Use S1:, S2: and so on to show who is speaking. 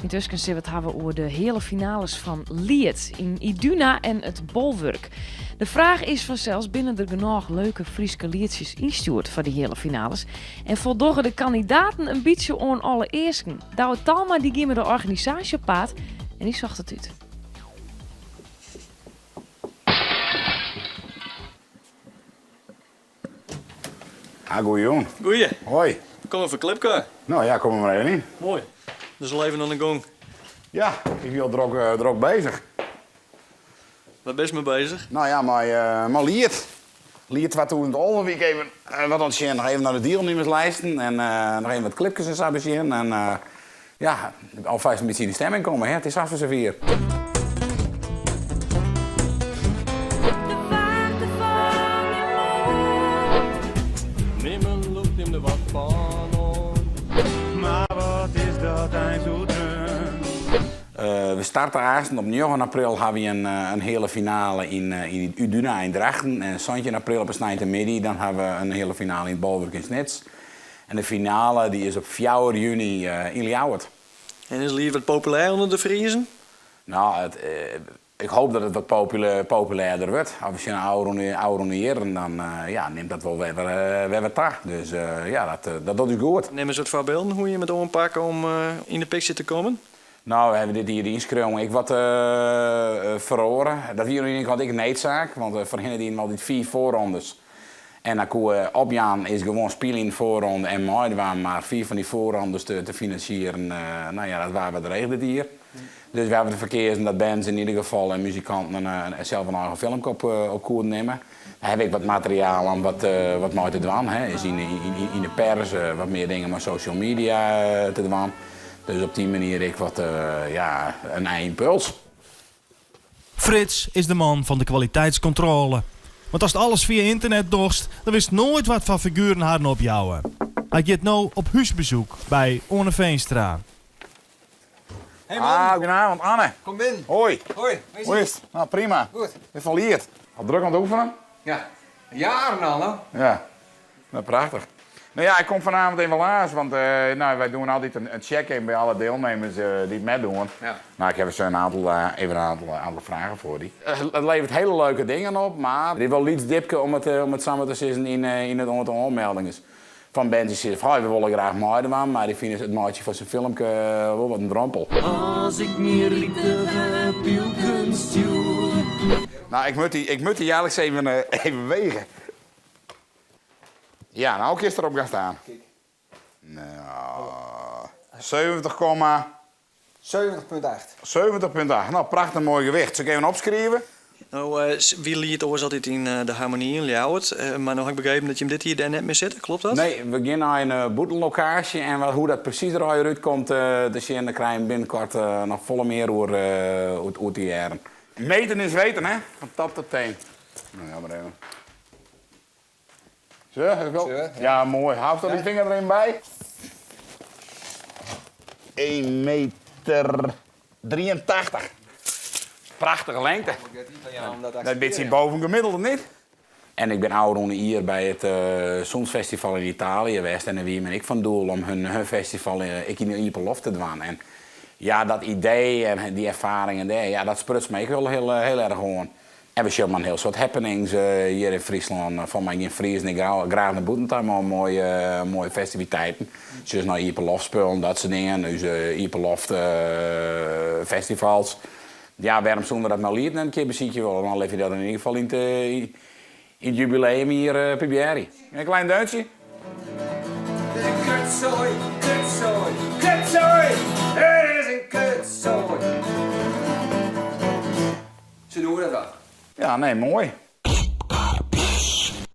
S1: Yntusken sille we it hawwe oer de heale finales fan Liet yn Iduna en it Bolwurk. De fraach is fansels, binne der genôch leuke Fryske lietsjes ynstjoerd foar de heale finales? En foldogge de kandidaten in bytsje oan alle easken? Douwe Talma dy gie mei de organisaasje op paad en dy socht it út.
S2: Ha, goeiejûn.
S3: Goeie.
S2: Hoi.
S3: Kom even klipke.
S2: No ja, kom mar even yn.
S3: Moai. Dus al even oan de gong.
S2: Ja, ik wie al drok, eh, drok bezich.
S3: Wêr bist mei bezich?
S2: No ja, mei, uh, mei Liet. Liet 2011 wie ik even uh, wat oan it sjen. Noch even nei de dielnimmerslijsten en uh, noch even wat klipkes en sa besjen. En uh, ja, alfêst in bytsje yn de stemming komme, hè. It is hast wer safier.
S4: De waarmte fan dyn mûle.
S3: Nimmen lûkt him der wat fan oan.
S5: Mar wat is dat eins oerdreaun?
S2: We starte aansten op njoggen april ha wy in heale finale yn Iduna yn Drachten en santjin april op 'e sneintemiddei dan ha we in heale finale yn it Bolwurk yn Snits. En de finale dy is op fjouwer juny yn Ljouwert.
S3: En is Liet wat populêr ûnder de Friezen?
S2: No, it, ik hoop dat it wat populêrder wurdt. As we sjen nei ôfrûne jierren, dan ja, nimt dat wol wer, wer wat ta. Dus ja, dat, dat docht ús goed.
S3: Nim ris wat foarbylden hoe't jim it oanpakke om yn de picture te kommen.
S2: No, we hawwe dit jier de ynskriuwing ek wat feroare. Dat wie oan de iene kant ek needsaak, want foarhinne dienen we altyd fiif foarrondes. En dan koe opjaan is gewoan spylje yn de foarronde en meidwaan, mar fiif fan dy foarrondes te finansieren, no ja, dat waard wat dreech dit jier. Dus we hawwe derfoar keazen dat bands yn ieder gefal en muzikanten sels in eigen filmke op koene nimme. Dan hawwe we ek wat materiaal om wat wat mei te dwaan, hè, is yn yn de pers, wat mear dingen mei social media te dwaan. Dus op dy manier ek wat, ja, in nije ympuls.
S6: Frits is de man fan de kwaliteitskontrôle. Want ast alles fia ynternet dochst, dan witst noait wat foar figueren harren opjouwe. Hy giet no op húsbezoek by Oane Veenstra.
S3: Hey man.
S2: Ah, goedenavond Anne.
S7: Kom binnen.
S2: Hoi.
S7: Hoi.
S2: Hoe is it? Nou, prima.
S7: Goed.
S2: Weer fan Liet. Al drok oan it oefenen?
S7: Ja. Jaren al, no.
S2: Ja. Nou, prachtich. Nou ja, ik kom vanavond even lâns, want nou, wy doen altyd in check-in by alle deelnemers dy't meidogge.
S7: Ja.
S2: Nou, ik ha sa in aantal, even in aantal, aantal fragen foar dy. It leveret hiele leuke dingen op, mar der is wol in lyts dipke om it, om it samar te sizzen yn, yn it oantal oanmeldingen. Fan bands dy't sizze fan, we wolle graach meidwaan, mar dy fine it meitsjen fan sa'n filmke wol wat in drompel.
S4: As ik myn ritige pylken stjoer.
S2: Nou, ik moat dy, ik moat dy eiliks even, even wege. Ja, no kinst derop gaan staan. Nou, 70,
S7: 70,8.
S2: 70,8. Nou, prachtich moai gewicht. Sil ik even opskriuwe?
S3: No, wie Liet oars altyd yn de Harmonie yn Ljouwert, mar no ha ik begrepen dat jim dit jier dêr net mear sitte, klopt dat?
S2: Nee, we gean nei in bûtenlokaasje en wat, hoe dat presys der allegear útkomt te sjen, dêr krije we binnenkort noch folle mear oer, oer te hearren. Meten is weten, hè? Van top tot teen. Nou ja, maar even. Zo, is wel.
S7: Zo, ja.
S2: Ja, moai. Hâldst dyn finger der even by? 1 meter 83. Prachtige lengte. Dat bytsje boven gemiddelde, net? En ik bin ôfrûne jier by it Sûnsfestival yn Italië west en dêr wie men ek fan doel om hun hun festival ek yn de iepen loft te dwaan. En ja, dat idee en dy erfaringen dêr, ja, dat spruts my ek wol hiel, hiel erch oan. En we sjogge mar in hiel soad happenings hjir yn Fryslân. Fan my gean Friezen ek graach nei bûten ta mei moaie, moaie festiviteiten. Sjochst nei iepenloftspullen, dat soart dingen, ús iepenloftfestivals. Ja, wêrom soene we dat mei Liet net in kear besykje wolle? Dan litte we dat yn ieder gefal yn it jubileumjier probearje. In klein deuntsje.
S7: De kutsoai, kutsoai, kutsoai, it is in kutsoai. Se doe dat wat.
S2: Ja, nee, moai.